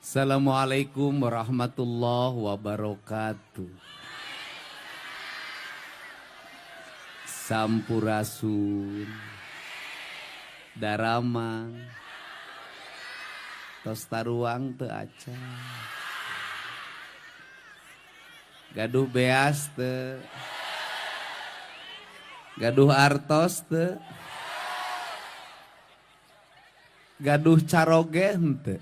Assalamualaikum warahmatullahi wabarakatuh. Sampurasun. Daramang. Tos taruang teu acan. Gaduh beas teu. Gaduh artos teu. Gaduh caroge henteu.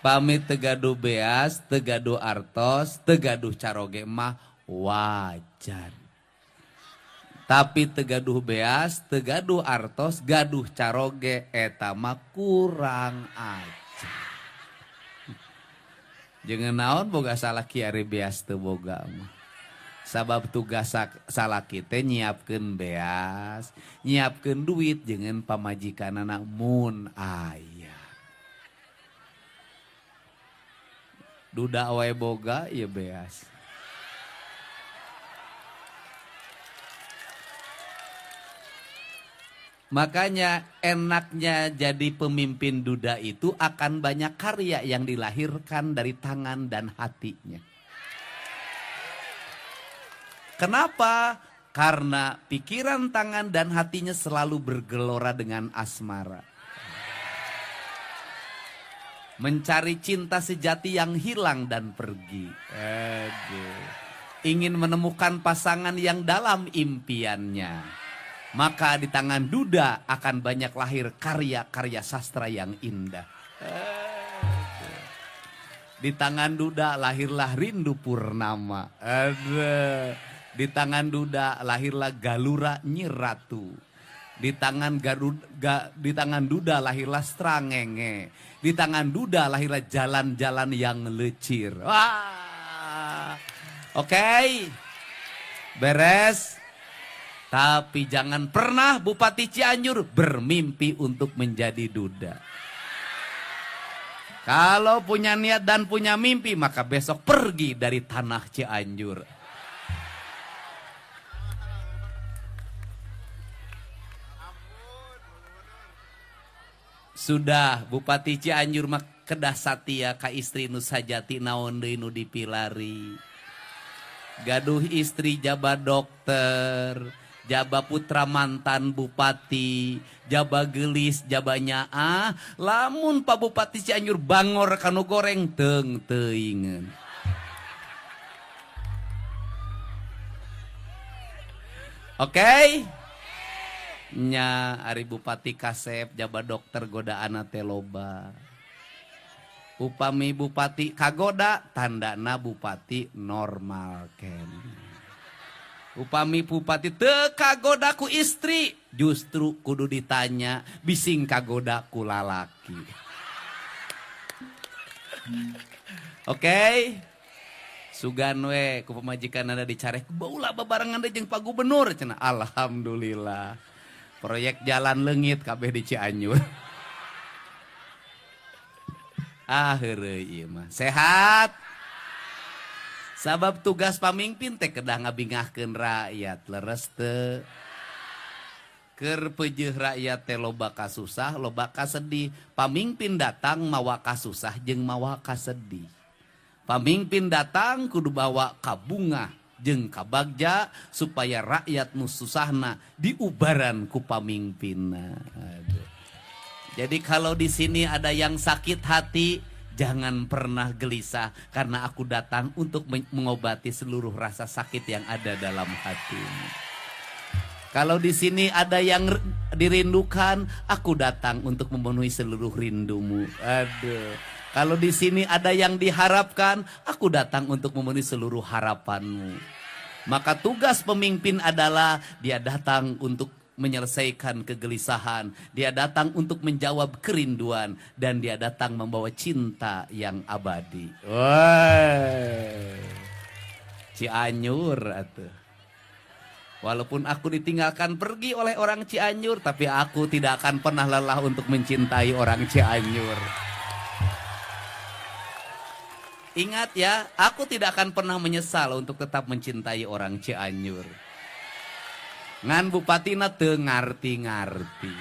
Pamit teu gaduh beas, teu gaduh artos, teu gaduh caroge mah wajar. Tapi teu gaduh beas, teu gaduh artos, gaduh caroge eta mah kurang ajar. Jeung naon boga salaki ari beas teu boga mah. Sabab tugas salaki teh nyiapkeun beas, nyiapkeun duit jeung pamajikanana mun aya. Duda wae boga ieu beas. Makanya enaknya jadi pemimpin duda itu akan banyak karya yang dilahirkan dari tangan dan hatinya. Kenapa? Karena pikiran, tangan, dan hatinya selalu bergelora dengan asmara. Mencari cinta sejati yang hilang dan pergi. Aduh. Ingin menemukan pasangan yang dalam impiannya. Maka di tangan duda akan banyak lahir karya-karya sastra yang indah. Aduh. Di tangan duda lahirlah Rindu Purnama. Aduh. Di tangan duda lahirlah Galura Nyi Ratu. Di tangan duda lahirlah Strangenge. Di tangan duda lahirlah jalan-jalan yang lecir. Wah. Oke. Beres. Tapi jangan pernah Bupati Cianjur bermimpi untuk menjadi duda. Kalau punya niat dan punya mimpi, maka besok pergi dari tanah Cianjur. Sudah Bupati Cianjur mah kedah satia ka istri nu sajati naon deui nu dipilari. Gaduh istri jaba dokter, jaba putra mantan bupati, jaba gelis, jaba nyaah, lamun Pak Bupati Cianjur bangor kanu goreng teung teuingeun. Oke? Nya ari Bupati kasep jaba dokter godaanna teh loba. Upami bupati kagoda tandana bupati normal keneh. Upami bupati teu kagoda ku istri justru kudu ditanya bising kagoda ku lalaki. Oke? Sugan we ku pamajikanana dicarek baula babarengan deui jeung Pak Gubernur cenah. Alhamdulillah. Proyek jalan leungit kabeh di Cianjur. Ah heureuy ieu mah. Sehat. Sabab tugas pamimpin teh kedah ngabingahkeun rakyat leres teu. Keur peujeuh rakyat teh loba kasusah, loba kasedih. Pamimpin datang mawa kasusah jeung mawa kasedih. Pamimpin datang kudu bawa kabungah jeung kabagja supaya rakyat nu susahna diubaran ku pamimpinna. Aduh. Jadi kalau di sini ada yang sakit hati, jangan pernah gelisah karena aku datang untuk mengobati seluruh rasa sakit yang ada dalam hatimu. Kalau di sini ada yang dirindukan, aku datang untuk memenuhi seluruh rindumu. Aduh. Kalau di sini ada yang diharapkan, aku datang untuk memenuhi seluruh harapanmu. Maka tugas pemimpin adalah dia datang untuk menyelesaikan kegelisahan, dia datang untuk menjawab kerinduan, dan dia datang membawa cinta yang abadi. Woi. Cianjur atuh. Walaupun aku ditinggalkan pergi oleh orang Cianjur, tapi aku tidak akan pernah lelah untuk mencintai orang Cianjur. Ingat ya, aku tidak akan pernah menyesal untuk tetap mencintai orang Cianjur. Ngan bupatina teu ngarti-ngarti.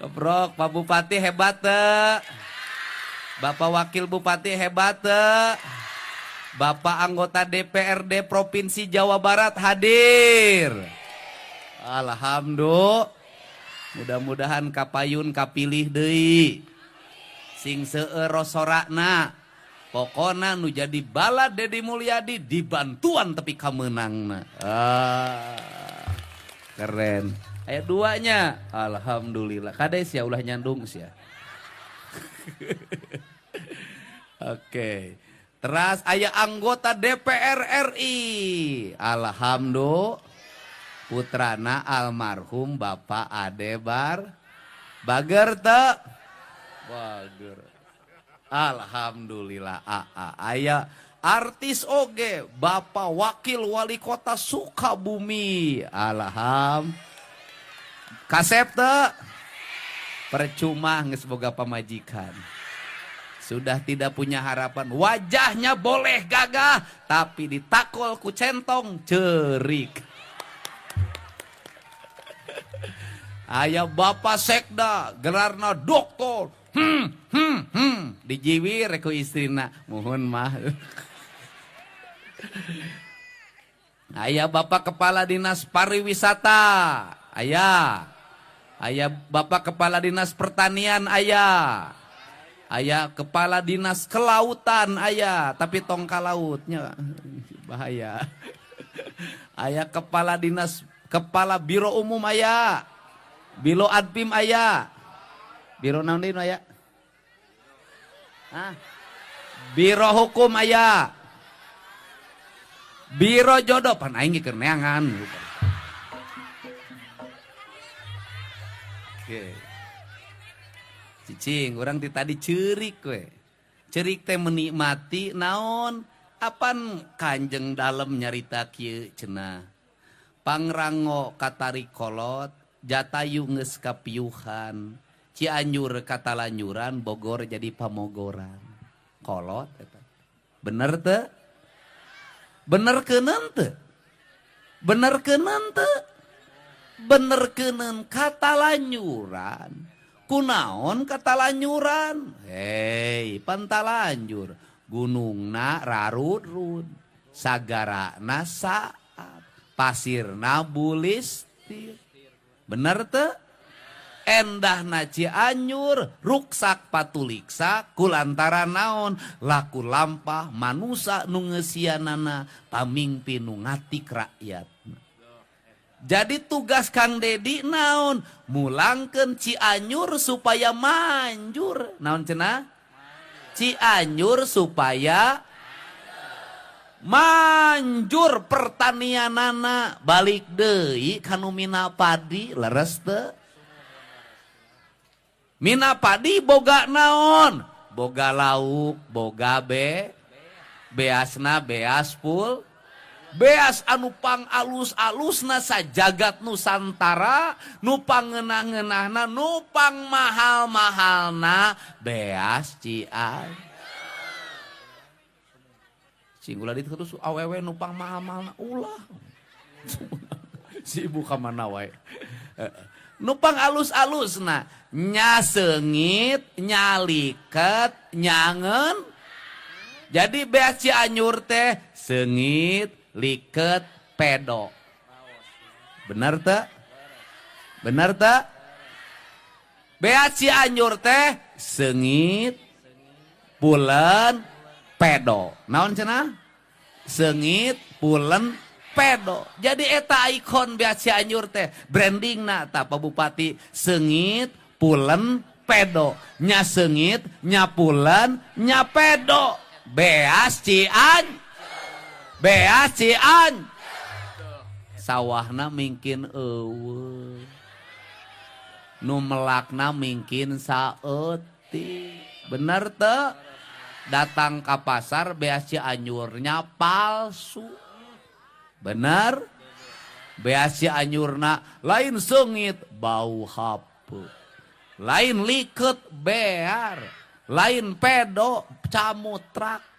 Keprok, Pak Bupati hebat teu? Bapak Wakil Bupati hebat teu? Bapak anggota DPRD Provinsi Jawa Barat hadir. Alhamdulillah. Mudah-mudahan kapayun kapilih deui. Sing seueur rosorakna. Pokona nu jadi balad Dedi Mulyadi dibantuan tapi kamenangna. Ah, keren. Aya duanya. Alhamdulillah. Kade sia ulah nyandung sia. Oke. Teras aya anggota DPR RI. Alhamdulillah. Putrana almarhum Bapak Adebar. Bager teu? Bager. Alhamdulillah. Aa aya artis oge Bapak Wakil Wali Kota Sukabumi. Alhamdulillah. Kasep teu? Percuma geus boga pamajikan. Sudah tidak punya harapan. Wajahnya boleh gagah, tapi ditakol ku centong cerik. Aya Bapak Sekda, gelarna doktor. Dijiwir ku istrina, muhun mah. Aya Bapak Kepala Dinas Pariwisata, aya. Aya Bapak Kepala Dinas Pertanian, aya. Aya Kepala Dinas Kelautan, aya, tapi tong ka lautnya bahaya. Aya Kepala Dinas Kepala Biro Umum aya. Biro Adpim aya. Biro naon deui aya? Hah? Biro Hukum aya. Biro Jodoh pan aing keur neangan. Oke. Cicing, urang ti tadi ceurik we. Ceurik teh menikmati naon? Apan Kanjeng Dalem nyarita kieu cenah. Pangrango katarik kolot, Jatayu geus kapiuhan, Cianjur katalanjuran, Bogor jadi pamogoran. Kolot eta. Bener teu? Bener keuneun teu? Bener keuneun teu? Bener keuneun katalanjuran. Kunaon katalanjuran? Hei, pantalanjur. Gunungna rarurun, sagarana saat, pasirna bulistir. Bener teu? Endahna Cianjur, ruksak patuliksa kulantaran naon? Laku lampah manusa nu ngeusianana, pamingpin nu ngatik rakyat. Jadi tugas Kang Dedi naon? Mulangkeun Cianjur supaya manjur. Naon cenah? Cianjur supaya manjur pertanianana, balik deui kanu mina padi, leres teu? Mina padi boga naon? Boga lauk, boga beasna beas pul. Beas anu pang alus-alusna sajagat Nusantara, nu pangeunah-ngeunahna, nu pang mahal-mahalna beas Cianjur. Cing ulah ditu terus awewe nu pang mahal-mahalna ulah. Si ibu ka mana wae. Nu pang alus-alusna nya seungit, nya liket, nyangen. Jadi beas Cianjur teh seungit, liket, pedo. Bener teu? Bener teu? Beas Cianjur teh seungit, pulen, pedo. Naon cenah? Seungit, pulen, pedo. Jadi eta ikon beas Cianjur teh, brandingna ta Pak Bupati, seungit, pulen, pedo. Nya seungit, nya pulen, nya pedo. Beas Cianjur. Beas Cianjur. Sawahna mingkin eueuh. Nu melakna mingkin saeutik. Bener teu? Datang ka pasar beas Cianjurnya palsu. Bener? Beas Cianjurna lain seungit bau hape. Lain liket bear, lain pedo camutrak.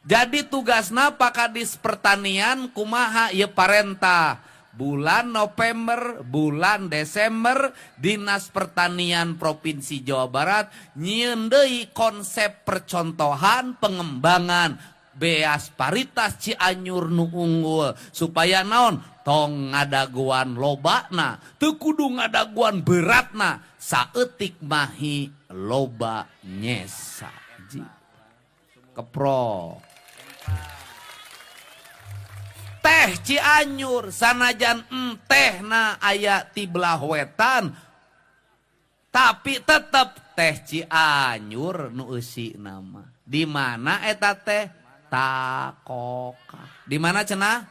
Jadi tugasna Pak Kadis Pertanian kumaha ieu parentah Bulan November, bulan Desember, Dinas Pertanian Provinsi Jawa Barat nyieun deui konsep percontohan pengembangan beas paritas Cianjur nu unggul supaya naon, tong ngadagoan lobana, teu kudu ngadagoan beratna, saeutik mahi loba nyesa. Ji. Keprok. Teh Cianjur sanajan entehna aya ti belah wetan, tapi tetep teh Cianjur nu eusi nama. Di mana eta teh? Takokak. Di mana cenah?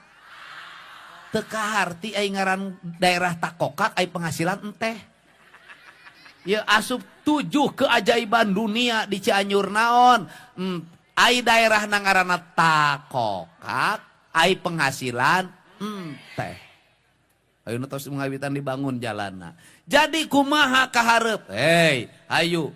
Teu kaharti ai ngaran daerah Takokak ai penghasilan enteh. Ya asup 7 keajaiban dunia di Cianjur naon? Ai daerah na ngaranna Takokak, ai penghasilan enteh. Ayeuna tos ngawitan dibangun jalanna. Jadi kumaha kaharep? Hei, ayo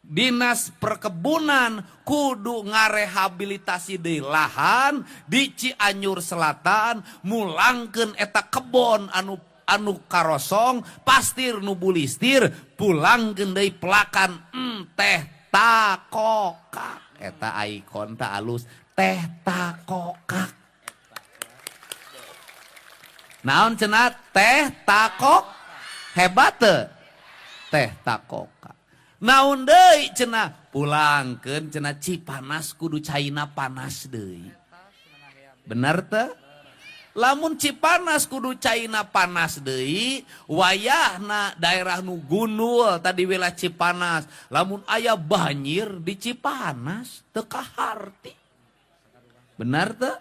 Dinas Perkebunan kudu ngarehabilitasi deui lahan di Cianjur Selatan, mulangkeun eta kebon anu karosong, pastir nu bulistir, pulangkeun deui pelakan teh Takokak. Eta ikon tak alus teh Takokak. Naon cenah teh takok? Hebat teu? Teh Takokak. Naon deui cenah? Pulangkeun cenah Cipanas kudu caina panas deui. Bener teu? Lamun Cipanas kudu caina panas deui, wayahna daerah nu gundul tadi wilayah Cipanas, lamun aya banjir di Cipanas teu kaharti. Bener teu?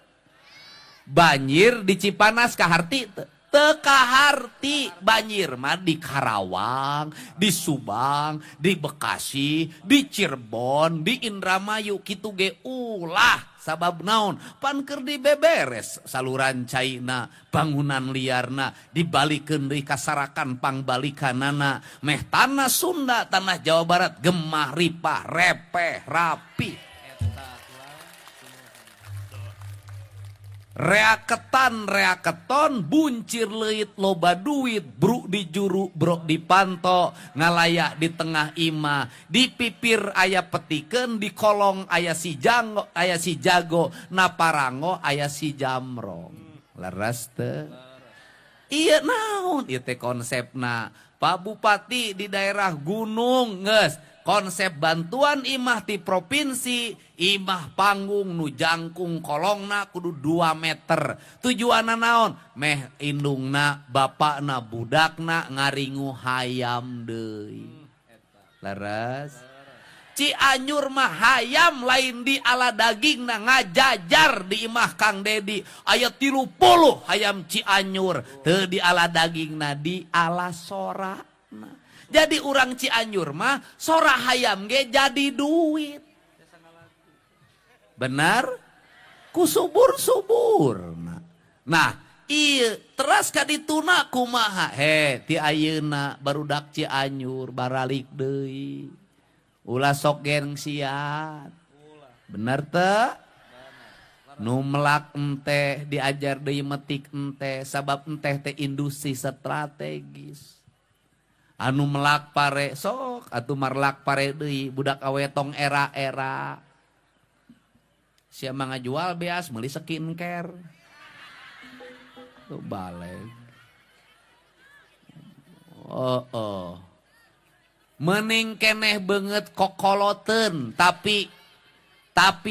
Banjir di Cipanas kaharti teu? Teu kaharti. Banjir mah di Karawang, di Subang, di Bekasi, di Cirebon, di Indramayu kitu ge ulah. Sabab naon? Pan keur dibeberes saluran caina, bangunan liarna dibalikeun deui kasarakan pangbalikanana, meh tanah Sunda, tanah Jawa Barat gemah ripah repeh rapi. Reaketan reaketon buncir leuit loba duit, bruk di juru brok di panto, ngalayak di tengah imah, di pipir aya petikeun, di kolong aya si janggo, aya si jago, naparango aya si jamrong. Leres teu? Iya naon ieu teh konsepna. Pak Bupati di daerah gunung geus konsep bantuan imah ti provinsi, imah panggung nu jangkung kolongna kudu 2 meter. Tujuanna naon? Meh indungna, bapakna, budakna ngaringu hayam deui. Leres? Cianjur mah hayam lain di ala dagingna ngajajar di imah Kang Dedi. Aya 30 hayam Cianjur teu di ala dagingna, di ala sorana. Jadi urang Cianjur mah sora hayam ge jadi duit. Benar? Ku subur-subur. Nah, iya teras ka dituna kumaha? He, ti ayeuna barudak Cianjur baralik deui. Ulah sok gengsian. Bener teu? Nu melak enteh diajar deui metik enteh, sabab enteh teh industri strategis. Anu melak pare sok atuh marlak pare deui budak awe tong era-era. Sia mah ngajual beas meuli skincare. Tuh balik. Oh, oh. Mening keneh beungeut kokoloteun tapi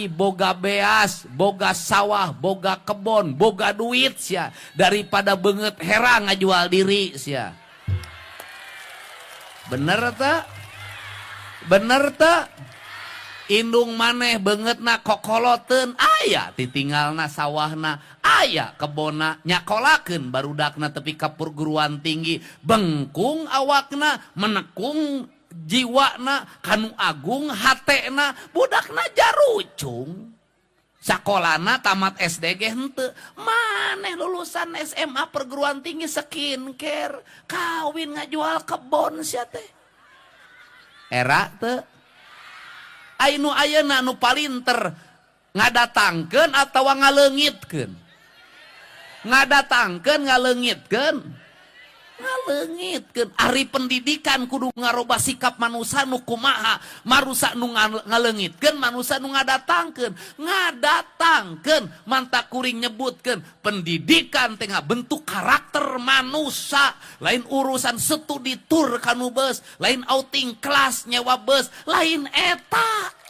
boga beas, boga sawah, boga kebon, boga duit sia daripada beungeut herang ngajual diri sia. Bener tak? Bener tak? Indung maneh beungeutna kokoloteun aya titinggalna sawahna, aya kebonna, nyakolakeun barudakna tepi ka perguruan tinggi, bengkung awakna, menekung jiwana, kanu agung hatena, budakna jarucung. Sakolana tamat SD ge henteu, maneh lulusan SMA perguruan tinggi skincare, kawin ngajual kebon sia teh. Era teu? Ai nu ayeuna nu palinter ngadatangkeun atawa ngaleungitkeun? Ngadatangkeun ngaleungitkeun. Ngaleungitkeun. Ari pendidikan kudu ngarobah sikap manusia nu kumaha, marusa nu ngaleungitkeun, manusia nu ngadatangkeun. Ngadatangkeun mantak kuring nyebutkeun pendidikan teh ngabentuk karakter manusia, lain urusan studi tour kanu bus, lain outing kelas nyewa bus, lain eta.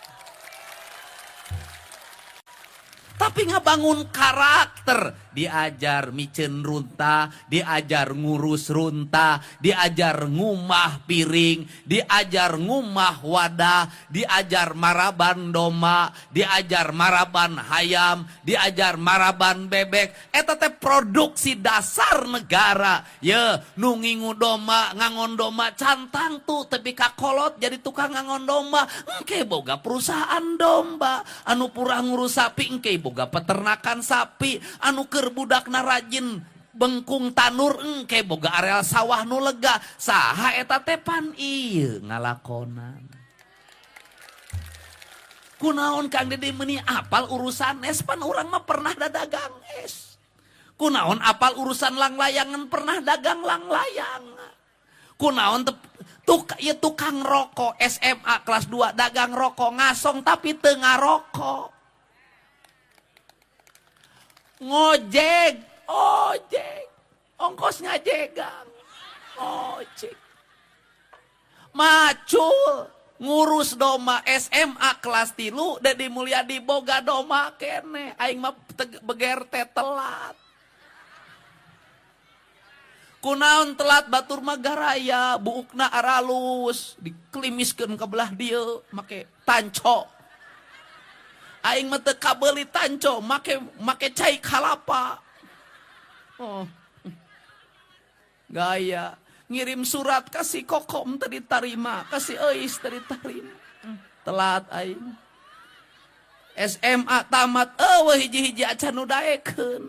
Tapi ngabangun karakter, diajar miceun runta, diajar ngurus runta, diajar ngumah piring, diajar ngumah wadah, diajar maraban domba, diajar maraban hayam, diajar maraban bebek. Eta teh produksi dasar negara. Ye, nu ngingu domba, ngangon domba cantang tuh tepi ka kolot jadi tukang ngangon domba. Engke boga perusahaan domba, anu purah ngurus sapi engke boga peternakan sapi, anu keur budakna rajin bengkung tanur engke boga areal sawah nu lega. Saha eta teh pan ieu ngalakonan. Kunaon Kang Dedi meuni apal urusan es, pan urang mah pernah dagang es. Kunaon apal urusan langlayangan, pernah dagang langlayangan. Kunaon ieu tukang rokok SMA kelas 2 dagang rokok ngasong tapi teu ngarokok. Ngojek, ojek, ongkos ngajegang, ojek. Macul, ngurus domba SMA kelas 3, Dedi Mulyadi boga domba kene, aing mah beger teh telat. Kunaon telat batur mah garaya, buukna aralus, dikelimiskeun ka belah dieu make tanco. Aing mah teu kabeuli tanco, make cai kalapa. Oh. Gaya ngirim surat kasih kokom teu ditarima, kasih euis teu ditarima. Telat aing. SMA tamat eueuh hiji-hiji acan nu daekeun.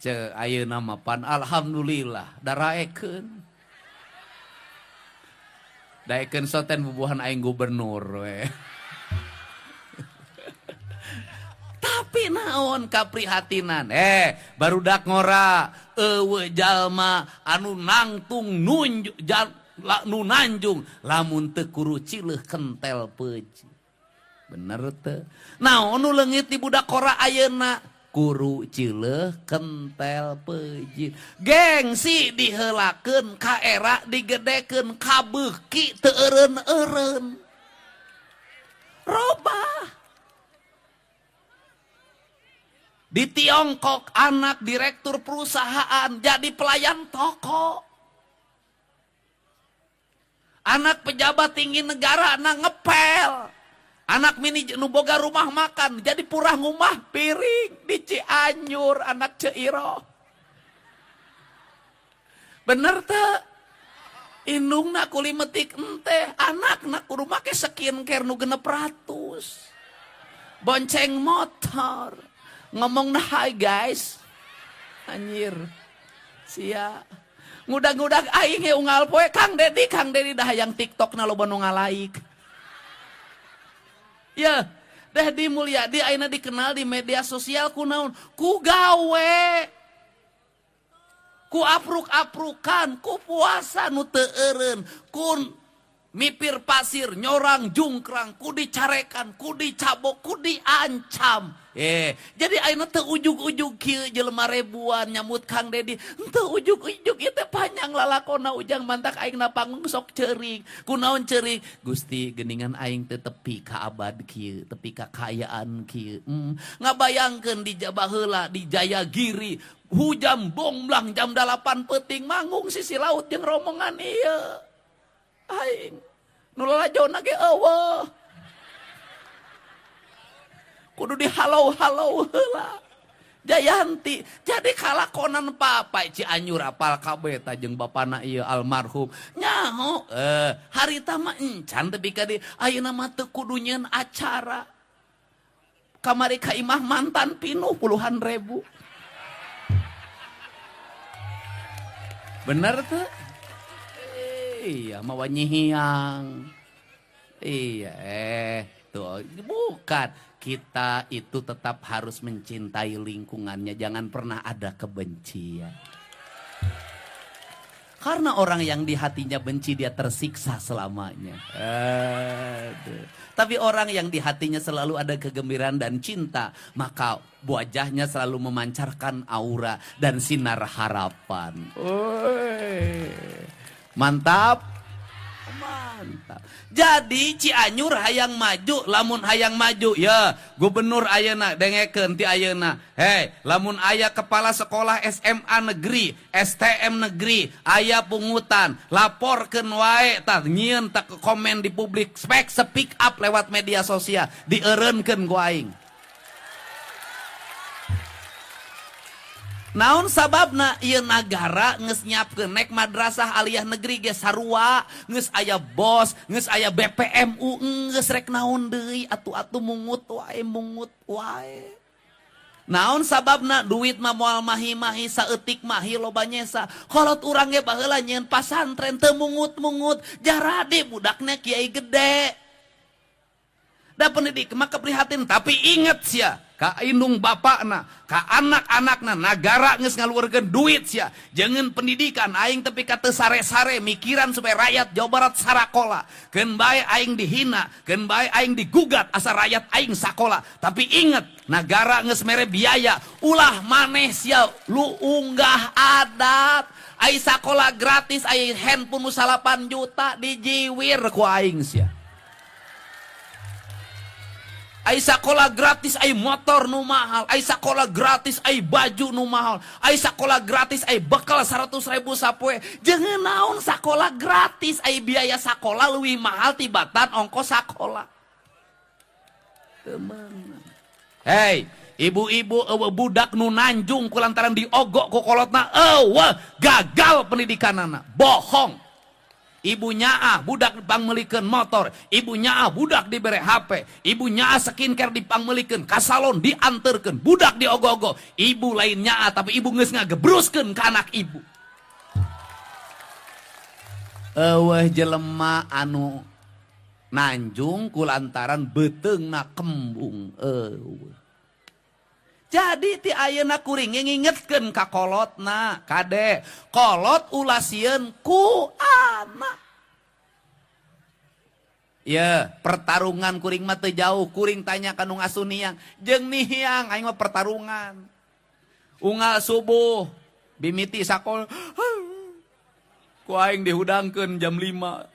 Ceu ayeuna mah pan alhamdulillah daraekeun. Daekeun soten bubuhan aing gubernur we. Tapi naon kaprihatinan, barudak ngora eueuh jalma anu nangtung nunjuk nu nanjung lamun teu kuru cileuh kentel peuji. Bener teu? Naon nu leungit di budak kora ayeuna? Kuru cileuh kentel peuji. Gengsi diheulakeun, ka era digedekeun, kabeuki teu eureun-eureun. Robah. Di Tiongkok anak direktur perusahaan jadi pelayan toko. Anak pejabat tinggi negara anak ngepel. Anak mini nu boga rumah makan jadi purah ngumah piring di Cianjur anak Ceiro. Bener teu? Indungna kulimetik ente, anakna kudu make skincare nu 600. Bonceng motor. Ngomong nah hai guys. Anjir. Sia. Ngudag-ngudag aing ge unggal poe Kang Dedi dah hayang TikTok na loba nu ngalaik. Ya, Dedi Mulyadi ayeuna dikenal di media sosial kunaon? Ku gawe. Ku apruk-aprukan, ku puasa nu teu eureun, ku mipir pasir, nyorang jungkrang, ku dicarekan, ku dicabok, ku diancam. Jadi ayeuna teu ujug-ujug kieu jelema ribuan nyambut Kang Dedi. Teu ujug-ujug ieu teh panjang lalakona ujang mantak aing na panggung sok ceurik. Kunaon ceurik? Gusti geuningan aing teh tepi ka abad kieu, tepi ka kaayaan kieu. Ngabayangkeun di baheula di Jayagiri, hujan bomblang jam 8 peuting manggung sisi laut jeung rombongan ieu. Aing nu lalajona ge eueuh. Kudu dihalau-halau heula. Jayanti jadi kalakonan papa Cianjur apal kabeh ta jeung bapana ieu almarhum. Nyaho harita mah encan tepi ka di ayeuna mah teu kudu nyeun acara. Kamari ka imah mantan pinuh puluhan ribu. Bener teu? Iya, mawa nyihiang. Iya, Gitu. Bukan. Kita itu tetap harus mencintai lingkungannya. Jangan pernah ada kebencian. Karena orang yang di hatinya benci dia tersiksa selamanya. Aduh. Tapi orang yang di hatinya selalu ada kegembiraan dan cinta, maka wajahnya selalu memancarkan aura dan sinar harapan. Oi. Mantap. Mantap. Jadi Cianjur hayang maju, lamun hayang maju ya gubernur ayeuna dengekeun ti ayeuna. Hei, lamun aya kepala sekolah SMA negeri, STM negeri, aya pungutan, laporkeun wae tah nyieun tak komen di publik, spek speak up lewat media sosial, dieureunkeun ku aing. Naon sababna ieu nagara geus nyiapkeun nek madrasah aliyah negeri ge sarua, geus aya BOS, geus aya BPMU, geus rek naon deui atuh-atuh mungut wae mungut wae. Naon sababna duit mah moal mahi-mahi saeutik mahi loba nyesa. Kolot urang ge baheula nyieun pasantren teu mungut-mungut, jaradi budakna kiai gede. Da pendidik mah keprihatin, tapi inget sia ka indung bapakna, ka anak-anakna, nagara geus ngaluarkeun duit sia. Jangan pendidikan aing tepi ka teu sare-sare mikiran supaya rakyat Jawa Barat sarakola. Keun bae aing dihina, keun bae aing digugat asa rakyat aing sakola. Tapi inget, nagara geus mere biaya, ulah maneh sia lu unggah adat. Ai sakola gratis, ai handphone nu 8 juta dijiwir ku aing sia. Ai sakola gratis, ai motor nu mahal. Ai sakola gratis, ai baju nu mahal. Ai sakola gratis, ai bekal 100.000 sapoe. Jangan naon sakola gratis, ai biaya sakola leuwih mahal tibatan ongkos sakola. Temenan. Hei, ibu-ibu eueuh budak nu nanjung kulantaran diogok ku kolotna, eueuh gagal pendidikanana, bohong. Ibu nyaah budak dipangmeulikeun motor, ibu nyaah budak dibere HP, ibu nyaah skincare dipangmeulikeun, ka salon dianterkeun, budak diogo-ogo. Ibu lain nyaah tapi ibu geus ngagebruskeun ka anak ibu. Eueuh jelema anu nanjung kulantaran beuteungna kembung eueuh. Jadi ti ayeuna kuring ngingetkeun ka kolotna, kade, kolot ulah sieun ku anak. Ya, pertarungan kuring mah teu jauh, kuring tanya ka nu ngasuh niang, jeung niang aing mah pertarungan. Unggal subuh bimiti sakola, ku aing dihudangkeun jam 5.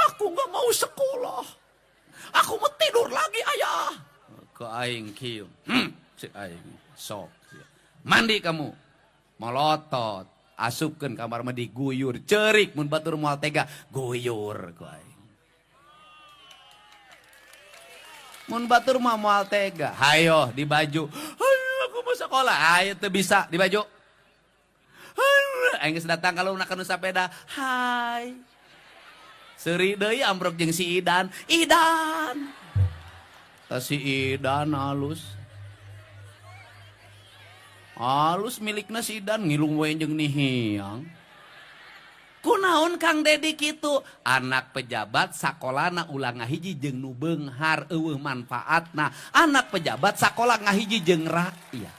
Aku nggak mau sekolah. Aku mau tidur lagi, ayah. Ke aing kieu. Si aing sok. Mandi kamu. Molotot, asupkeun kamar mah diguyur, ceurik mun batur moal tega, guyur ku aing. Mun batur mah moal tega, hayo di baju. Hayo aku mau sekolah. Hayo teu bisa di baju. Hayo aing geus datang kalau nak nu sapeda. Hai. Seuri deui ambrok jeung si Idan. Idan. Tas si Idan halus. Halus milikna si Idan ngilung we jeung nihiang. Kunaon Kang Dedi kitu? Anak pejabat sakolana ulah ngahiji jeung nu beunghar eueuh manfaatna. Anak pejabat sakola ngahiji jeung rakyat.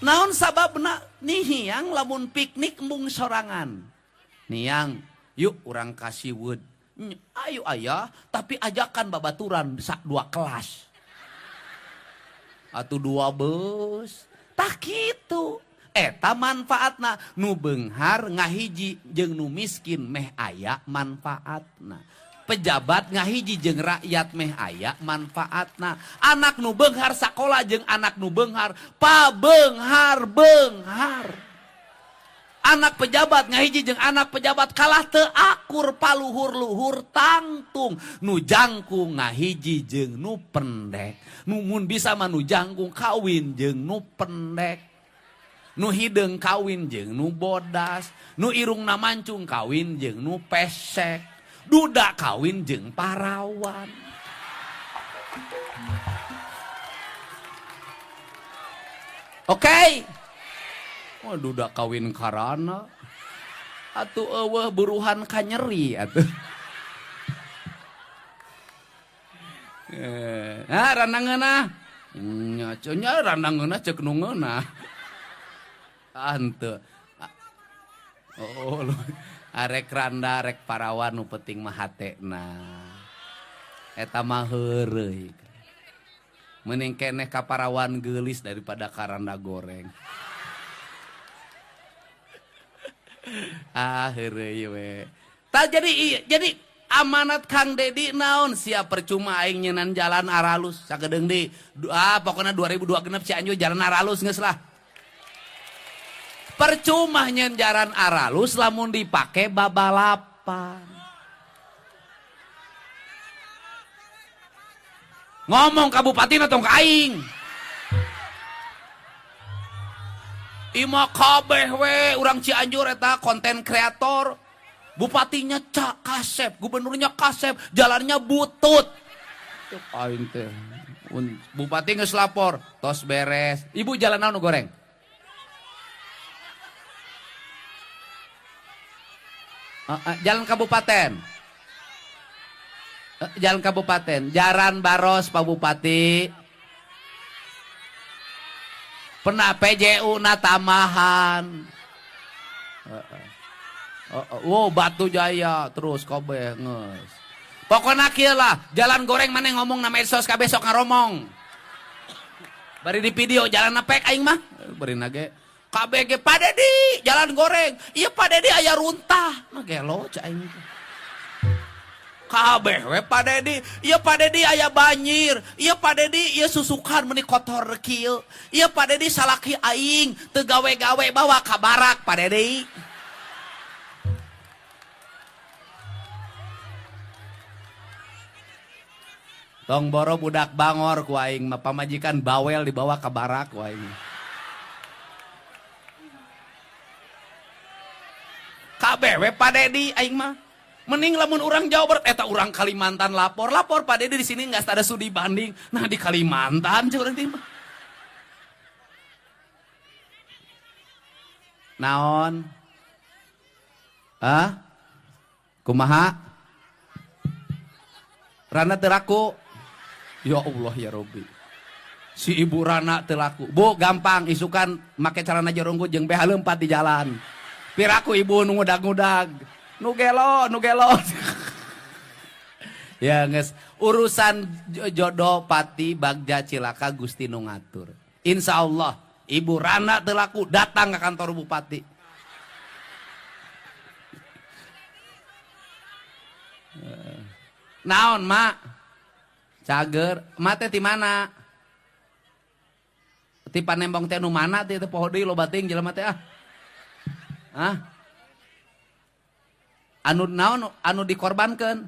Naon sababna nihiang lamun piknik embung sorangan. Niang, yuk urang kasih wood. Ayo ayah, tapi ajakan babaturan sak 2 kelas. Atau 2 bus. Tak kitu. Eta manfaatna nu beunghar ngahiji jeung nu miskin meh aya manfaatna. Pejabat ngahiji jeung rakyat meh aya manfaatna. Anak nu beunghar sakola jeung anak nu beunghar pabeunghar beunghar. Anak pejabat ngahiji jeung anak pejabat kalah teu akur paluhur-luhur tangtung. Nu jangkung ngahiji jeung nu pendek. Nu mun bisa mah nu jangkung kawin jeung nu pendek. Nu hideung kawin jeung nu bodas. Nu irungna mancung kawin jeung nu pesek. Duda kawin jeung parawan. Oke? Okay? Wah, duda kawin karana. Atuh eueuh buruhan kanyeri atuh. Nah, randa ngeunah. Nya nya randa ngeunah ceuk nu ngeunah. Ah henteu. Oh, arek randa arek parawan nu penting mah hatena. Eta mah heureuy. Mending keneh ka parawan geulis daripada ka randa goreng. Ah heureuy we. Tah jadi amanat Kang Dedi naon siap percuma aing nyenan jalan aralus sakedeung di pokona 2026 Cianjur jalan aralus geus lah. Percuma nyen jalan aralus lamun dipake babalapan. Ngomong ka bupati tong ka aing. Ima kabeh we urang Cianjur eta konten kreator. Bupatinya cak kasep, gubernurnya kasep, jalannya butut. Aing teh. Bupati geus lapor, tos beres. Ibu jalan naon nu goreng? Jalan kabupaten. Jalan kabupaten, Jalan Baros Pak Bupati. Pernah PJU na tambahan. Wow, Batu Jaya terus kabeh geus. Pokona kieu lah, jalan goreng maneh ngomong na medsos kabeh sok ngaromong. Bari di video jalan pek aing mah, bari nage KBG Pak Dedi jalan goreng. Iya Pak Dedi aya runtah. Mah gelo cak aing teh. Kabeh we Pak Dedi. Iya Pak Dedi aya banjir. Iya Pak Dedi ieu susukan meuni kotor kieu. Iya Pak Dedi salaki aing teu gawe-gawe bawa ka barak Pak Dedi. Tong boro budak bangor ku aing mah pamajikan bawel dibawa ka barak ku aing. KBW Pak Dedi aing mah. Mending lamun urang Jawa Barat eta urang Kalimantan lapor, lapor Pak Dedi di sini nggak ada studi banding. Nah di Kalimantan cek urang teh mah. Naon? Hah? Kumaha? Rana teu laku. Ya Allah ya Rabbi. Si ibu Rana teu laku. Bu gampang isukan make celana joronggut jeung BH leumphat di jalan. Piraku ibu nu ngudag-ngudag. Nu gelo, nu gelo. Ya geus urusan jodoh pati bagja cilaka Gusti nu ngatur. Insyaallah ibu Rana teu laku datang ke kantor bupati. Naon mak? Cager, mak teh ti mana? Ti Panembong teh nu mana teh teh poho deui loba teuing jelema teh ah. Hah? Anu naon anu dikorbankeun?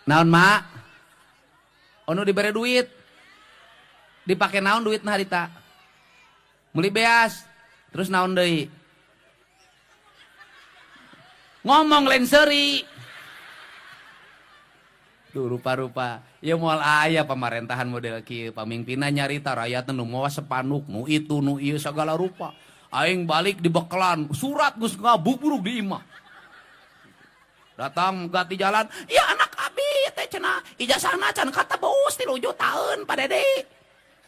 Naon mak? Anu dibere duit. Dipake naon duitna harita? Meuli beas. Terus naon deui? Ngomong lain seuri. Tuh rupa-rupa. Ya moal aya pamarentahan model kieu, pamingpinna nyarita rakyatna nu mawa sepanuk, nu itu nu ieu sagala rupa. Aing balik di bekelan, surat geus ngabubruk di imah. Datang ganti jalan, ya anak abi teh cenah ijazahna can katebus 3 taun Pak Dedi.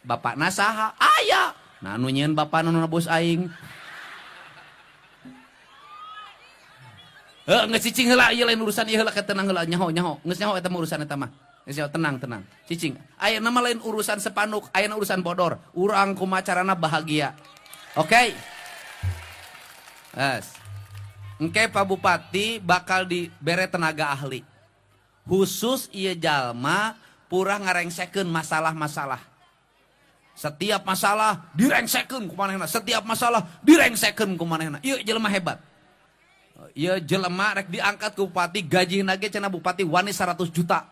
Bapakna saha? Aya. Nah nu nyieun bapakna nu nebus aing. Heuh geus cicing heula ieu lain urusan ieu heula ke tenang heula nyaho nyaho. Geus nyaho eta mah urusan eta mah. Geus nyaho tenang tenang. Cicing. Ayeuna mah lain urusan sepanuk, ayeuna urusan bodor. Urang kumaha carana bahagia. Oke. Okay. Yes. Engke Pak Bupati bakal dibere tenaga ahli. Khusus ieu jalma purah ngarengsekeun masalah-masalah. Setiap masalah direngsekeun ku manehna, setiap masalah direngsekeun ku manehna. Ieu jelema hebat. Ieu jelema rek diangkat ku bupati, gajina ge cenah bupati wani 100 juta.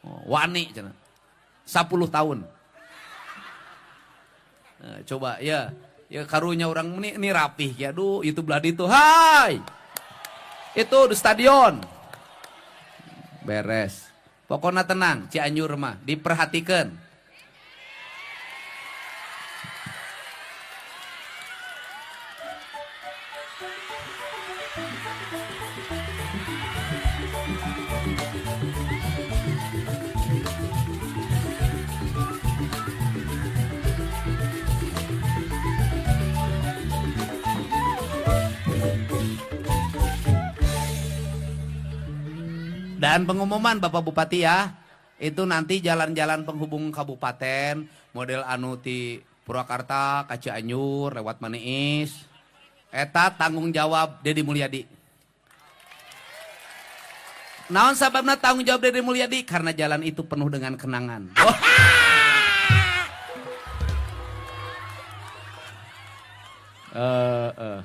Oh, wani cenah. 10 tahun. Nah, coba ya, ya karunya orang ini rapih ya, aduh itu belah itu, hai, itu di stadion, beres. Pokoknya tenang, Cianjur mah diperhatikan. Dan pengumuman Bapak Bupati ya, itu nanti jalan-jalan penghubung kabupaten, model anu ti Purwakarta ka Cianjur lewat Maniis, eta tanggung jawab Dedi Mulyadi. Naon sababna tanggung jawab Dedi Mulyadi? Karena jalan itu penuh dengan kenangan. Oh.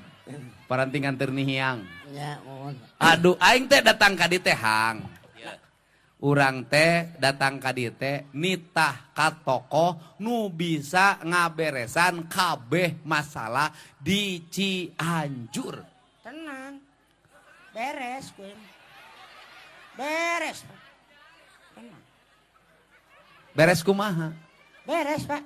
Parantingan ternihiang. Ya, mohon. Aduh, aing teh datang ka dieu teh hang. Urang teh datang ka dieu teh nitah ka tokoh nu bisa ngaberesan kabeh masalah di Cianjur. Tenang. Beres kuing. Beres, Pak. Tenang. Beres kumaha? Beres, Pak.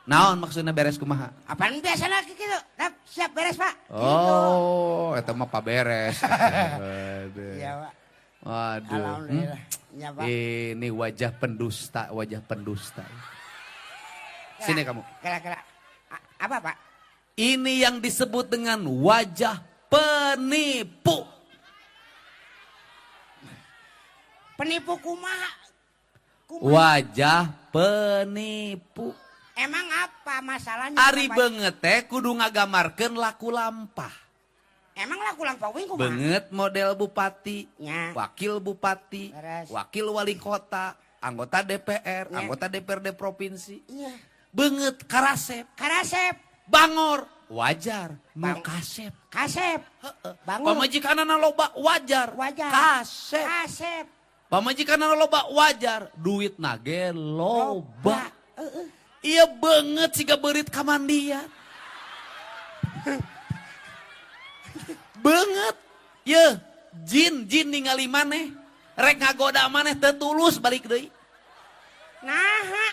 Naon maksudnya beres kumaha? Apaan biasa lagi gitu? Tap, siap beres, Pak. Oh, eta mah paberes. Iya, Pak. Waduh. Alhamdulillah. Ya, Pak. Ini wajah pendusta, wajah pendusta. Sini kamu. Kela-kela. Apa, Pak? Ini yang disebut dengan wajah penipu. Penipu kumaha? Kumaha? Wajah penipu. Emang apa masalahnya? Ari beungeut teh kudu ngagamarkeun laku lampah. Emang laku lampah wing kumaha? Beungeut model bupati, ya. Wakil bupati, beres. Wakil wali kota, anggota DPR, ya. Anggota DPRD provinsi. Ya. Beungeut karasep. Karasep. Bangor, wajar. Nu kasep. Kasep. Heeh. Bangor. Pamajikanana loba, wajar. Wajar. Kasep. Kasep. Pamajikanana loba, wajar. Duit nage loba. Heeh. Iya banget siga beurit kamandian. Banget. Ye, jin jin ningali maneh, rek ngagoda maneh teu tulus balik deui. Naha,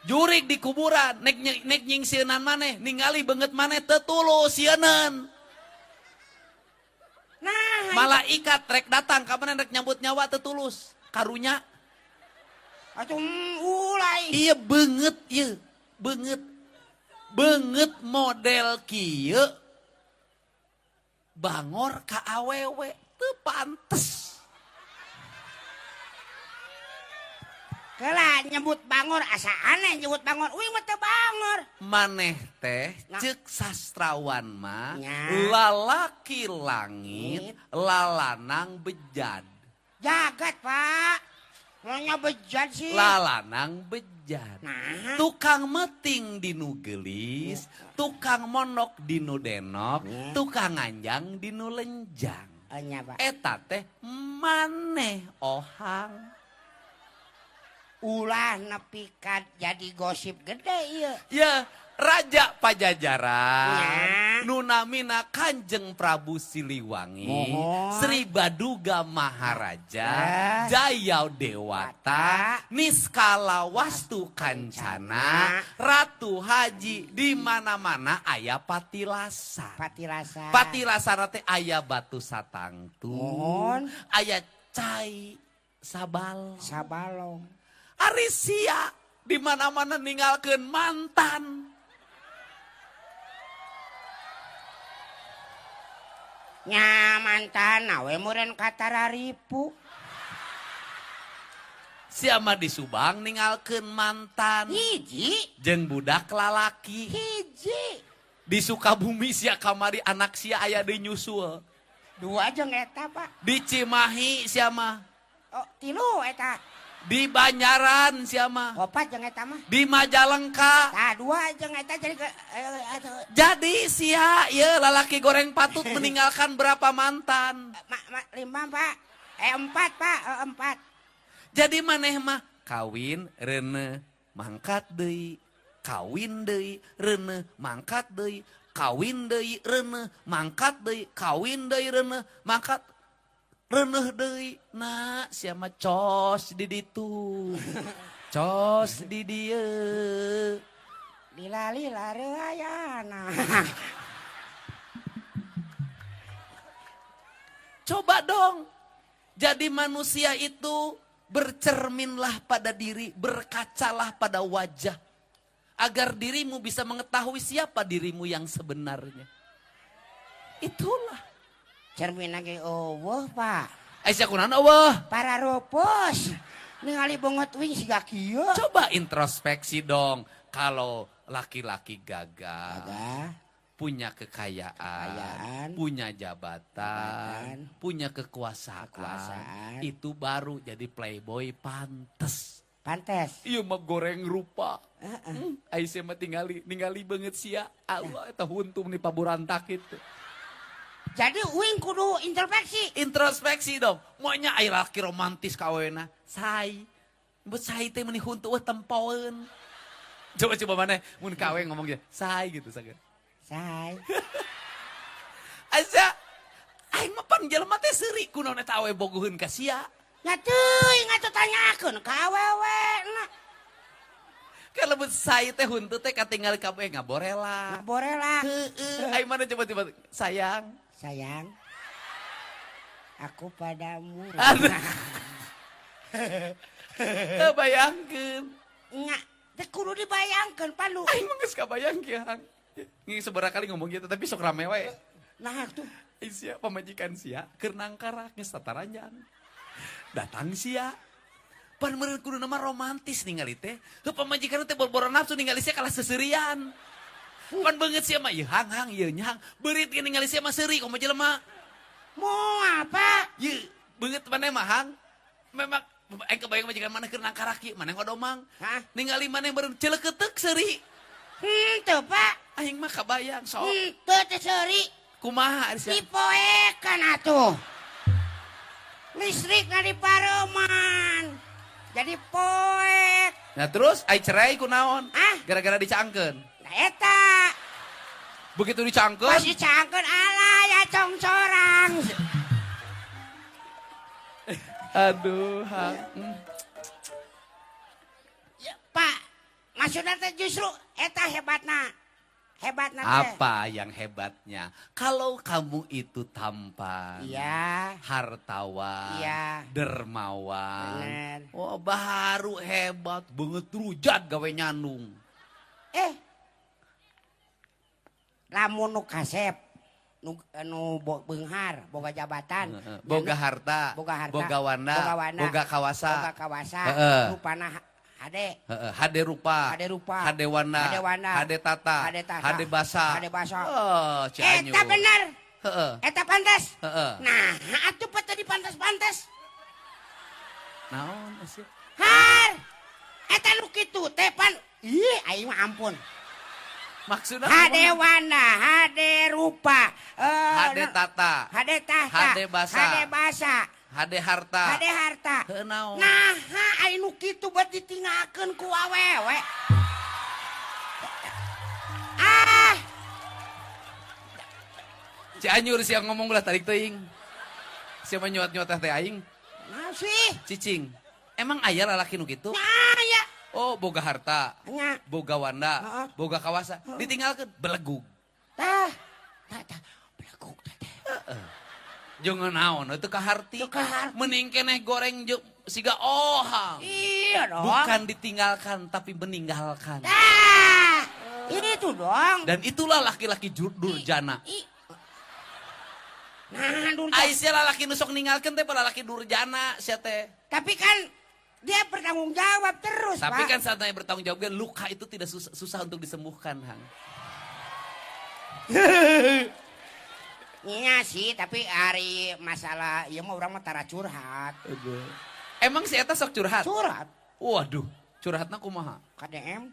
jurig di kuburan, nek nyingsieunan maneh, ningali beungeut maneh teu tulus sieuneun. Nah, malaikat rek datang ka maneh rek nyambut nyawa teu tulus. Karunya. Atuh ulai. Iya beungeut ieu. Beungeut. Beungeut model kieu bangor ka awewe teu pantes. Kela nyebut bangor asa aneh nyebut bangor. Uing mah teu bangor. Maneh teh nah. Ceuk sastrawan mah lalaki langit, lalanang bejad. Jagat, Pak. Nanya bejad sih. Lalanang bejad. Nah. Tukang meting dinu geulis, tukang monok dinu denok, tukang nganjang dinu lenjang. Nya, Pak. Eta teh maneh ohang. Ulah nepi ka jadi gosip gede ieu. Ya, Raja Pajajaran, ya. Nu namina Kanjeng Prabu Siliwangi, mohon. Sri Baduga Maharaja, ya. Jaya Dewata, Niskala Wastu Kancana, Ratu Haji, di mana-mana aya patilasan. Patilasan. Patilasan teh aya batu satangtu, mohon. Aya cai sabal. Sabalong. Ari sia di mana-mana ninggalkeun mantan. Nya mantan awe muren katararipu. Siapa di Subang ninggalkeun mantan. Hiji. Jeung budak lalaki. Hiji. Di Sukabumi sia kamari anak sia aya deui nyusul. Dua jeung eta, Pak. Di Cimahi sia mah. Oh, tilu eta. Di Banjaran sia mah. Opat jeung eta mah. Di Majalengka. Tah dua jeung eta jadi jadi sia ieu lalaki goreng patut meninggalkan berapa mantan? Lima, Pak. Empat, Pak. Empat. Jadi maneh mah kawin reuneuh mangkat deui, kawin deui reuneuh mangkat deui, kawin deui reuneuh mangkat deui, kawin deui reuneuh mangkat reuneuh deui. Nah, sia mah cos di ditu. Cos di dieu. Lila-lila reuayana. Coba dong. Jadi manusia itu bercerminlah pada diri, berkacalah pada wajah. Agar dirimu bisa mengetahui siapa dirimu yang sebenarnya. Itulah. Cermin lagi eueuh, Pak. Aisyah kunaon eueuh? Para rupus. Ningali beungeut uing siga kieu. Coba introspeksi dong. Kalau laki-laki gagah, Gagah, punya kekayaan, Kekayaan. punya jabatan, Jabatan. punya kekuasaan, Kekuasaan. itu baru jadi playboy pantes. Pantes. Iya mah goreng rupa. Heeh. Aisyah mah tingali, ningali banget sia. Allah eta huntum nih paburantak itu. Jadi uing kudu introspeksi. Introspeksi dong. Maunya ai laki romantis kawena. Sai. Buat sai teh meuni huntu wah tempoeun. Coba-coba mana mun kawe ngomong gitu. Sai gitu sageur. Say. Aisyah, aing mah pan jelema teh seuri kunaon eta awe bogoheun ka sia. Nya teuing atuh tanyakeun ka awewe na. Kan lebet sai teh huntu teh katinggal kabeh ngaborela. Ngaborela. Heeh, aing mana coba-coba sayang. Sayang. Aku padamu. Aduh. Bayangkeun. Nya, teu kudu dibayangkeun pandu. Aing mah geus kabayang kieu Hang. Ngi sabaraha kali ngomong gitu tapi sok rame wae. Nah tuh. Ai sia pamajikan sia keur nangkarak geus tataranjang. Datang sia. Pan meureun kudu nama romantis ningali teh. Heuh pamajikan teh boro-boro nafsu ningali sia kalah seserian. Pan beungeut sia mah ieu hang-hang ieu nyahang. Beurit ge ningali sia mah seuri komo jelema. Moal, Pak. Ieu beungeut maneh mah hang. Memang aing kebayang majikan maneh keur nangkarak ieu, maneh ngodomang. Hah? Ningali maneh meureun celeketek seuri. Henteu, Pak. Aing mah kabayang sok. Henteu teh seuri. Kumaha ari sia? Dipoekan atuh. Listrik na dipareman. Jadi poek. Nah terus ai cerai kunaon? Ah? Gara-gara dicangkeun. Nah eta. Begitu dicangkeun, Pas dicangkeun alah ya congcorang. aduh, hang. Ya, Pak, maksudnya teh justru eta hebatna. Hebatna teh. Apa yang hebatnya? Kalau kamu itu tampan, Iya. hartawan, Iya. dermawan, Bener. oh baru hebat, banget rujat gawe nyandung. Eh. Lamun nu kasep, nu nu beunghar, boga jabatan, Boga harta, boga harta, boga wanda, boga wanda, boga kawasa, boga kawasa, Heeh. rupana hade, Heeh, hade rupa, Hade rupa, hade wanda, hade wanda, hade tata, hade tata, hade basa, hade basa. Oh, Cianjur. Eta bener, Heeh, eta pantas. heeh. Nah, atuh pat tadi pantas-pantas. Naon sih? Har. Eta nu kitu teh pan. Ih, aing mah ampun. Maksudnya Hade wanda, hade rupa, hade tata, hade tahta, hade basa. hade basa, hade harta, hade harta. Heuh, naon? Nah, aya nu kitu buat ditinggalkeun ku awewe. Ah, Cianjur sih yang ngomong ulah tarik teuing. Siapa nyuat-nyuat teh aing? nah sih. Cicing. Emang aya lalaki nu kitu? Nah, ya. Oh, boga harta, Nya, boga wanda, Heeh. boga kawasa, ditinggalkeun belegug. tah. Tah, tah. Belegug teh teh. Jeung naon teu kaharti. Teu kaharti. Mending keneh goreng jeung siga ohang. Iya dong. Bukan ditinggalkan tapi meninggalkan. Tah. Itu dong. Dan itulah laki-laki durjana. I. Nah, durjana. Aisyah lalaki nu sok ninggalkeun teh lalaki durjana sia teh. Tapi kan dia bertanggung jawab terus, Tapi Pak. kan saatnya bertanggung jawab luka itu tidak susah, susah untuk disembuhkan, Hang. Iya sih, tapi hari masalah ieu mah urang mah tara curhat. Emang si eta sok curhat? Curhat Waduh, curhatna kumaha? KDM,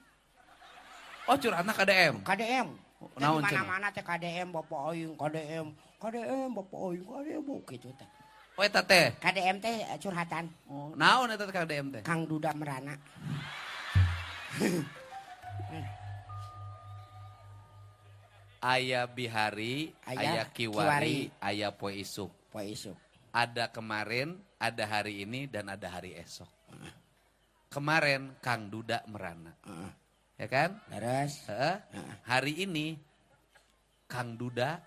Oh, curhatna KDM. KDM. Oh, Teh naon di cenah? mana-mana teh KDM bapak aing, KDM, KDM bapak aing, KDM bu gitu teh. Oh, eta teh. KDM teh curhatan Oh, naon eta teh KDM teh? Kang Duda Merana. Aya bihari, Aya aya kiwari, aya poe isuk. Poe isuk. Ada kemarin, ada hari ini, dan ada hari esok. Kemarin Kang Duda merana. Heeh. Ya kan? Terus Heeh. Hari ini Kang Duda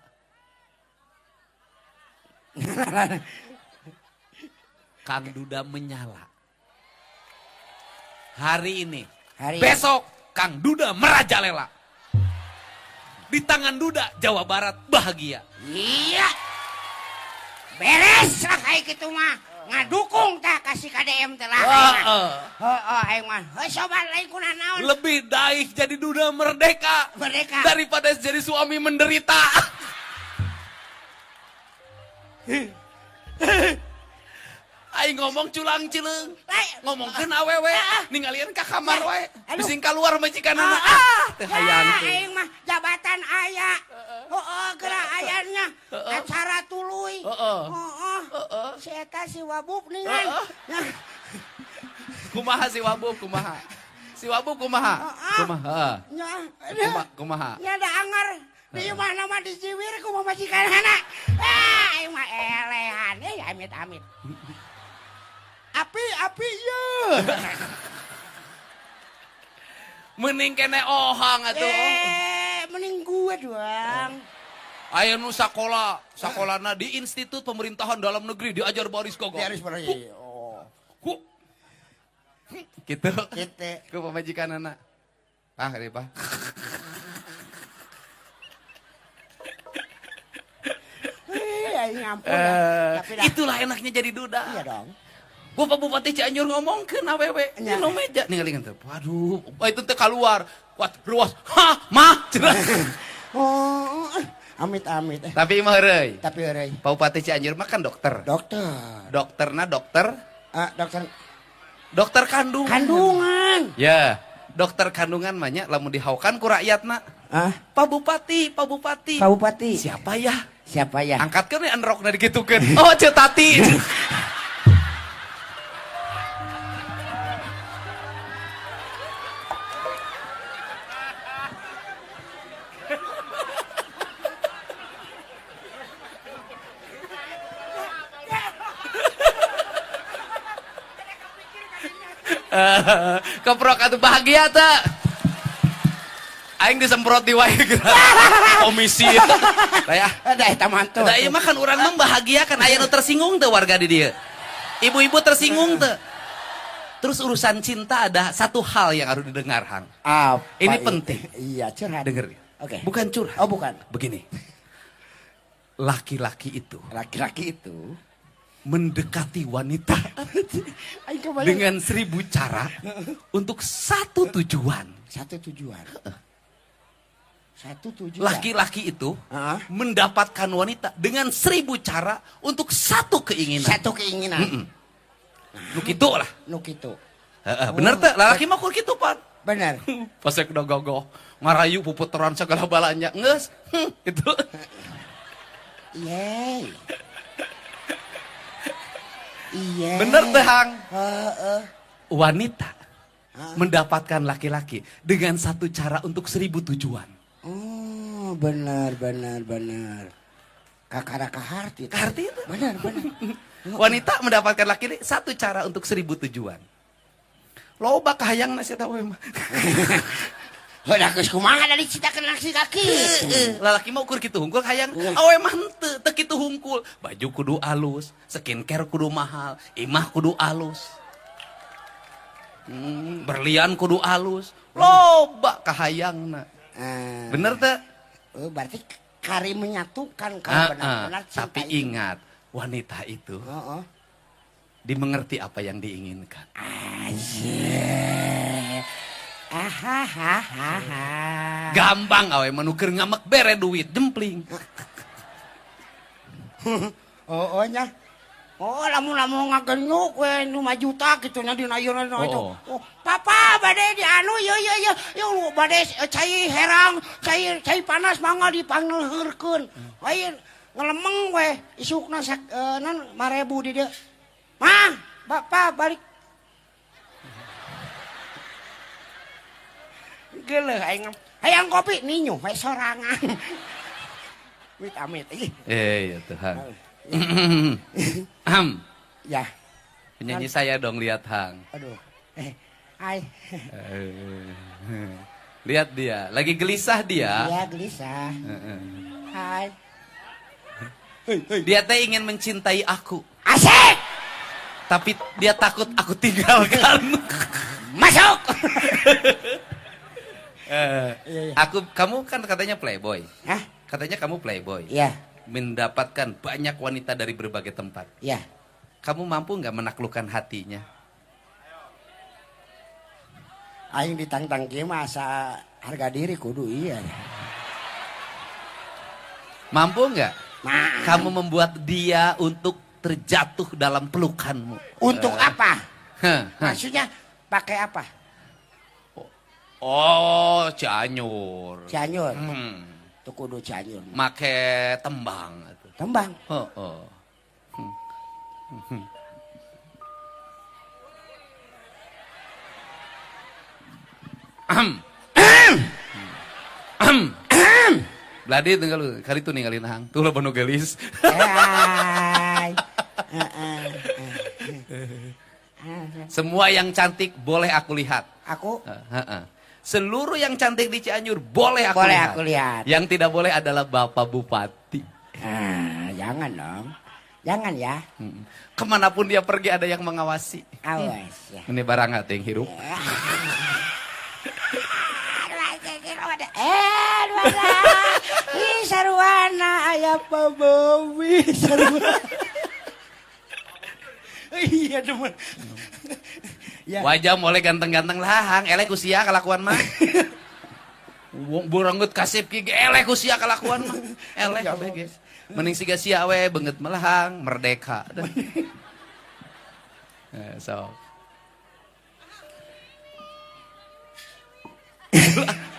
Kang Duda menyala. Hari ini. Hari Besok Kang Duda merajalela. Di tangan Duda Jawa Barat bahagia. Iya. Beres lah kayak gitu mah. Ngadukung tah kasih KDM teh lah. Heeh. Heeh, aing mah. Heuh sobat lain kuna naon. Lebih daik jadi duda merdeka. Merdeka. Daripada jadi suami menderita. Aing ngomong culang cileung. Ngomongkeun awewe, ningalieun ka kamar wae. Aduh. Bising kaluar majikanana. Ah, Ah, teu hayang Ya, teh. aing mah jabatan aya. Heeh, geura ayana. Acara tuluy. Heeh. Heeh. Heeh. Si eta si Wabub ningan. Heeh. Kumaha si Wabub kumaha? Si Wabub kumaha? Heeh. Kumaha? Nya. Kumaha? Nya da anger. Di imah nama dijiwir ku pamajikanana. Ah, aing mah elehan. Eh, amit-amit. Api, api ye. Mending kene ohang atuh. Eh, mending gue doang. Aya nu sakola, sakolana di Institut Pemerintahan Dalam Negeri diajar baris kagak. Diaris baris. Oh. Ku. Gitu. Gitu. Ku pamajikanana. Ah, kali Pak. Eh, aing ampun. Tapi dah. Itulah enaknya jadi duda. Iya dong. Bapak Bupati Cianjur ngomongkeun awewe Nya. dina meja ningali teh. Waduh, itu teh keluar. Wah, ruas. Hah, mah. Cenah. Oh, amit-amit. Eh, Tapi mah heureuy. tapi heureuy. Pak Bupati Cianjur mah kan dokter. Dokter. Dokterna dokter, Ah, dokter dokter kandungan. kandungan. Ya, dokter kandungan mah nya lamun dihaukan ku rakyatna. Ah, Pak Bupati, Pak Bupati. Pak Bupati. Siapa ya? Siapa ya? Angkatkeun we enrokna dikitukeun. Oh, Ceu Tati. Keprok atuh bahagia teh. Aing disemprot di wae komisi. Lah ya. Ada eta mantu. Da ieu mah kan urang mah bahagia kan aya nu tersinggung teu warga di dieu. Ibu-ibu tersinggung teu. Terus urusan cinta ada satu hal yang harus didengar, Hang. Apa Ini itu? penting. Iya, curhat. Denger. Oke. Bukan curhat. Oh, bukan. Begini. Laki-laki itu Laki-laki itu mendekati wanita aing kebayang. dengan 1000 cara untuk satu tujuan. Satu tujuan. Satu tujuan. Laki-laki itu Heeh. mendapatkan wanita dengan 1000 cara untuk satu keinginan. Satu keinginan. Nu kitu lah. Nu kitu. Heeh, bener teh, lalaki mah kur kitu pan. Bener. Pas udah gogoh, ngarayu puputeran segala balanya, geus, gitu. Iya. Iya. Bener teh, Hang. Heeh. Wanita mendapatkan laki-laki dengan satu cara untuk 1000 tujuan. Oh, benar benar benar. Kakara kaharti. Kaharti itu. Benar benar. Wanita mendapatkan laki-laki satu cara untuk 1000 tujuan. Loba kahayang nasi tahu mah. Udah geus kumaha dari cita kena si kaki. Lalaki mah ukur kitu hungkul hayang awe mah henteu teu kitu hungkul. Baju kudu alus, skincare kudu mahal, imah kudu alus. Berlian kudu alus. Loba kahayangna. Bener teu? Oh, berarti kari menyatukan kalau benar-benar cinta Tapi itu. ingat, wanita itu Heeh. dimengerti apa yang diinginkan. Asyik. Ahahaha. Gampang awe manuker ngamek bere duit jempling. Oh, oh nya. Oh, lamun-lamun ngagenyuk we 5 juta gitu nya dina ayeuna dina itu. Oh. Oh, papa bade di anu ye ye ye ye bade cai herang, cai cai panas mangga dipangleuheurkeun. Lain ngelemeng we isukna sak nan 5000 di dieu. Mah, bapak balik. Geuleuh aing. Hayang kopi ninyu we sorangan. Amit amit. Ih. Ya Tuhan. Am, Ya. penyanyi saya dong lihat Hang. Aduh. Hai. Lihat dia, lagi gelisah dia. Iya, gelisah. Hai. Dia teh ingin mencintai aku, Asik! tapi dia takut aku tinggalkan. Masuk! Iya, iya. Aku, kamu kan katanya playboy. Hah? Katanya kamu playboy. Iya. Mendapatkan banyak wanita dari berbagai tempat. Ya. Kamu mampu nggak menaklukkan hatinya? Aing ditantang kieu mah asa harga diri kudu iya. Mampu nggak? Nah. Kamu membuat dia untuk terjatuh dalam pelukanmu. Untuk apa? Hah, hah. Maksudnya pakai apa? Oh, Cianjur. Cianjur. Hmm. Tuh kudu Cianjur. Make tembang. Tembang. Oh, oh. Beladi tinggal kali itu ninggalin hang. Tuh lo penuh gelis. Hai. Semua yang cantik boleh aku lihat. Aku? Seluruh yang cantik di Cianjur boleh aku boleh lihat. Aku lihat. Yang tidak boleh adalah Bapak Bupati. Ah, jangan dong. Jangan ya. Kemanapun dia pergi ada yang mengawasi. Awas ya. Ini barang hati yang hirup. Ih, sarwana aya pabawi sarwana. Iya teman. Ya. Wajah mulai ganteng-ganteng lah, hang elek usia kelakuan mah. Wong buranggut kasip ki elek usia kelakuan mah. Elek kabeh ge. Mending siga sia we beungeut melahang merdeka. So.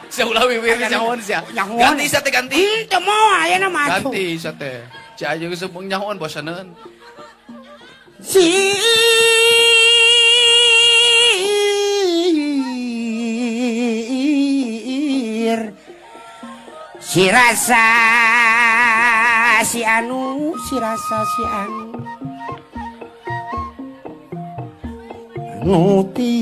Sia ulah wiwir nyahoan sia. Ganti sia teh ganti. Teu moal ayeuna mah. Ganti sia teh. Cia aja geus nyahoan bosaneun. Sir si rasa si anu si rasa si anu nuti